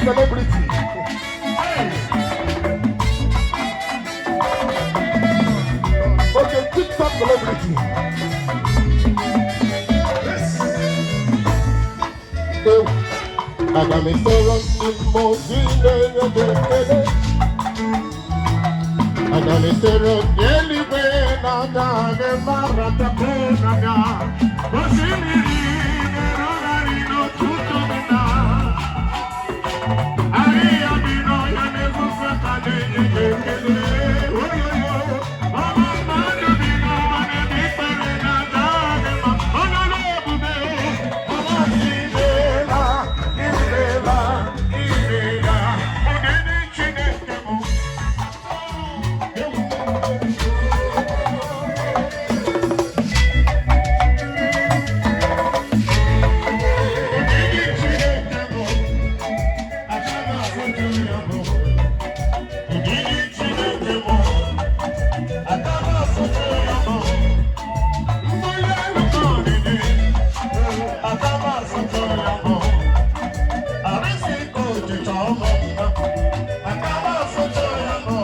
Celebrity. Okay, TikTok celebrity. Yes. Ewu, aga m esoro ndị mmụọ ozi na-enye gị ekele. Aga m esoro ndị eluigwe na-aja gị mara. Osimiri na-erugharị n'otuto gị na ahịhịa dị n'ọhịa na-efufe ka na-enye gị ekele. Oyoyo, ọma mmadụ bi n'ụwa na-ebe ikpere na-aja gị mma. Ọnọdụ ebube, ọmasị imeela, imeela, imeela. Ọdịdị Chineke bụ. Ọdịdị Chineke bụ, aka m afụtụ ya bụ. Ọdịdị Chineke bụ, aka m afụtụ ya bụ. Mbuli elu ka ọdịdị, aka m afụtụ ya bụ. Arịsị ka otito ọma mma, aka m afụtụ ya bụ.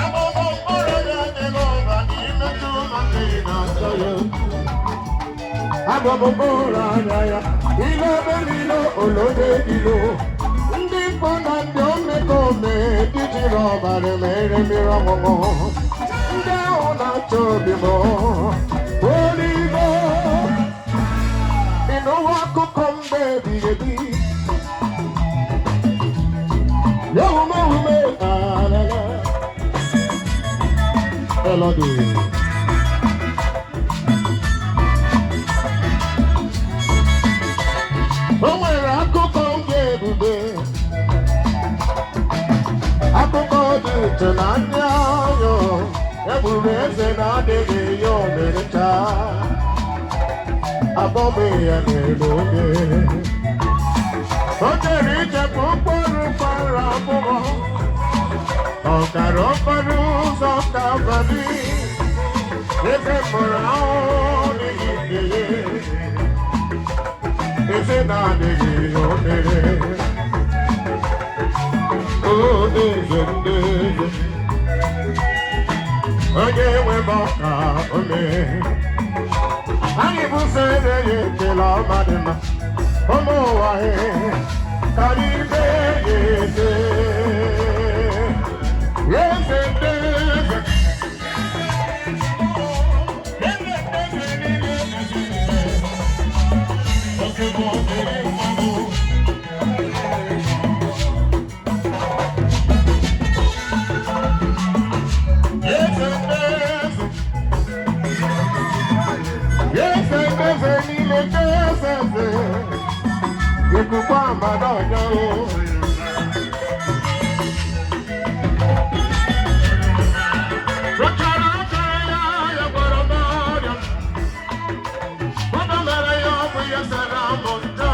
Agbụgbọ mkpụrụ ya dị n'ụba n'imetụ maka ị na-achọ ya. Agbụgbọ mkpụrụ anya ya, ile ebe niile olode ilo. Ndị mkpọ na ndị omekome ndị jiri ọbara mere mmiri ọṅụṅụ. Ndị ahụ na-achọ obi m. Oligo, ịnụwa akụkọ mgbe ebighị ebi. Yawume alala. Melody. O nwere akụkọ mgbe ebube, akụkọ dị ịtụnanya yo, egburu eze na-adịghị ya o mere taa, abọghị ya n'elu oge. O jere ije bụ okporo ụkwara abụọ, ọ gara okporo ụzọ Kalvarị, eze mụrụ ahụhụ n'ihi mmehie, eze na-adịghị ya o mere. O eze ndị eze, onye nwe m ọka o mee. Anyị bufere ya ekele ọma dị mma, ụmụ ụwa ka anyị mee ya eze. Eze ndị eze. Eze ndị eze niile eze eze. Oke bụ obere mmanụ. Eze ndị eze. Eze ndị eze niile eze eze. Ikuku amada ọnya o. Rụchara aka ya, ya gwara m ọrịa. Ụdọ mere ya ọ bụ ya sara m njọ.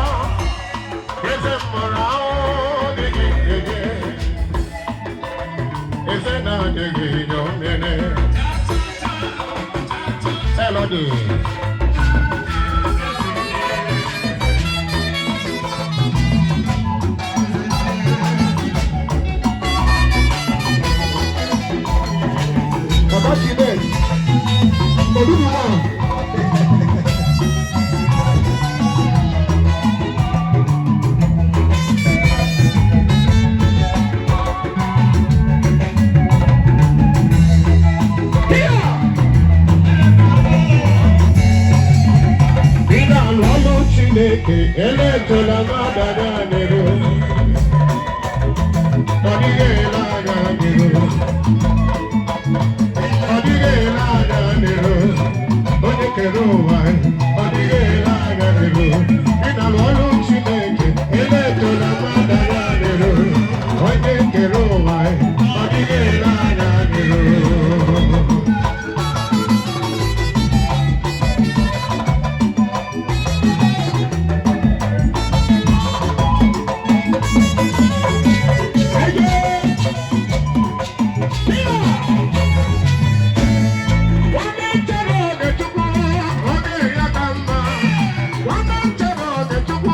Eze mụrụ ahụhụ dịghị nkenye. Eze na-adịghị ya o mere. Melody. Baba Chinet, Olúwa. Ị na-alụ ọlụ Chineke, eletola mmadụ anya n'iru. Ọ dịghị ele anya n'iru. Ọ dịghị ele anya n'iru. Onye kere ụwa, ọ dịghị ele anya n'iru. Ị na-alụ ọlụ Chineke, eletola mmadụ anya n'iru. Onye kere ụwa, ọ dịghị ele anya n'iru. Nwanne chere oge Chukwu, oge ya ka mma. Nwanne chere oge Chukwu,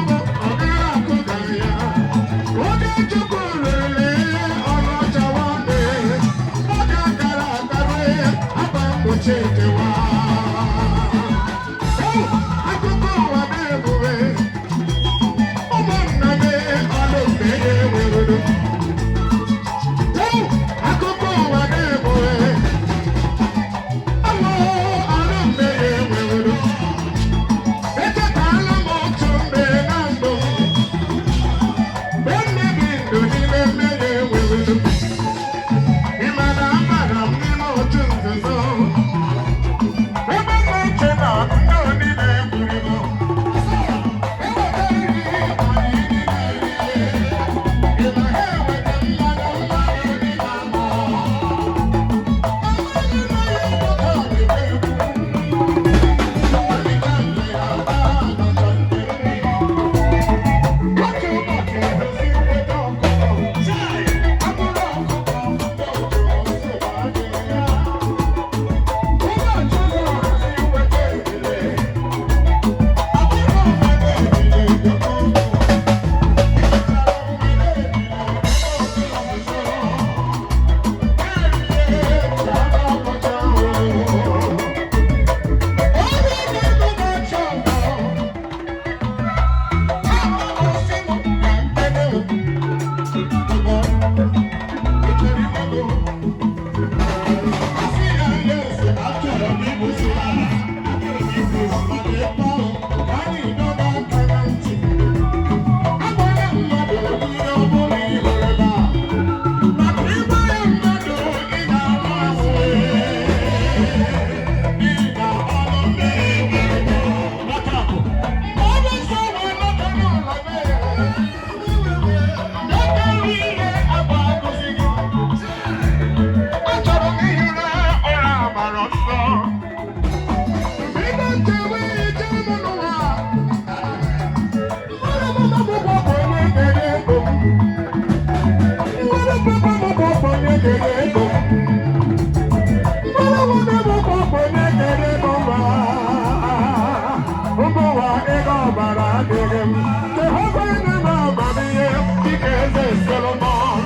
Jehova nye m amamihe dịka eze Solomon.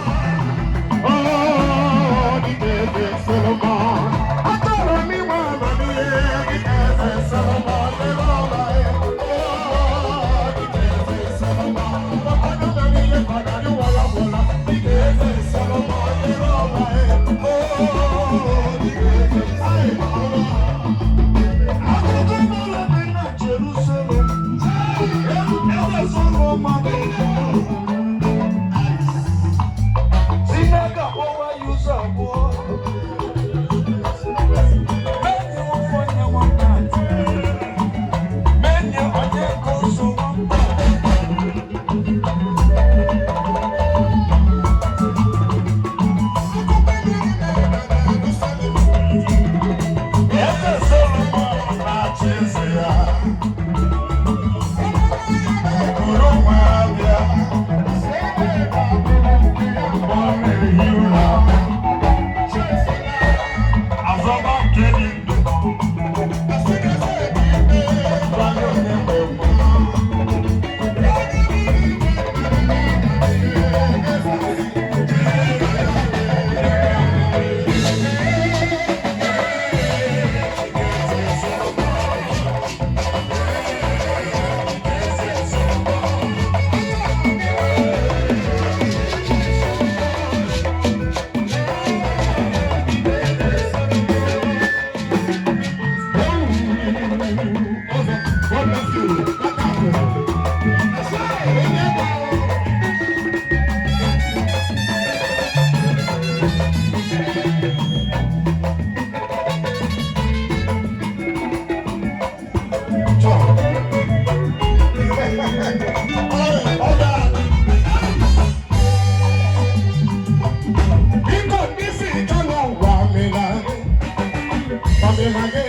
Oh, dịka eze Solomon. Achọrọ m inwe amamihe dịka eze Solomon. Jehova, oh, dịka eze Solomon. Ọkwanụ amamihe ka ọ na-adị wala wala. Dịka eze Solomon. Jehova, oh, dịka eze Solomon. Akụkọ mere eme na Jerusalem. Eze Solomon si n'aka kpọwa ya ụzọ abụọ. Menye nwoke onye nwata. Menye onye nke ọzọ nwata. Eze Solomon na-achị eze ya. Kuru nwa bịa. Ọ na-ehi ụra. Azọba nke dị ndụ. Gwanye onye nwe nwa. God bless you. Biko ndị si chọrọ ụwa mịna, ọmịna gị.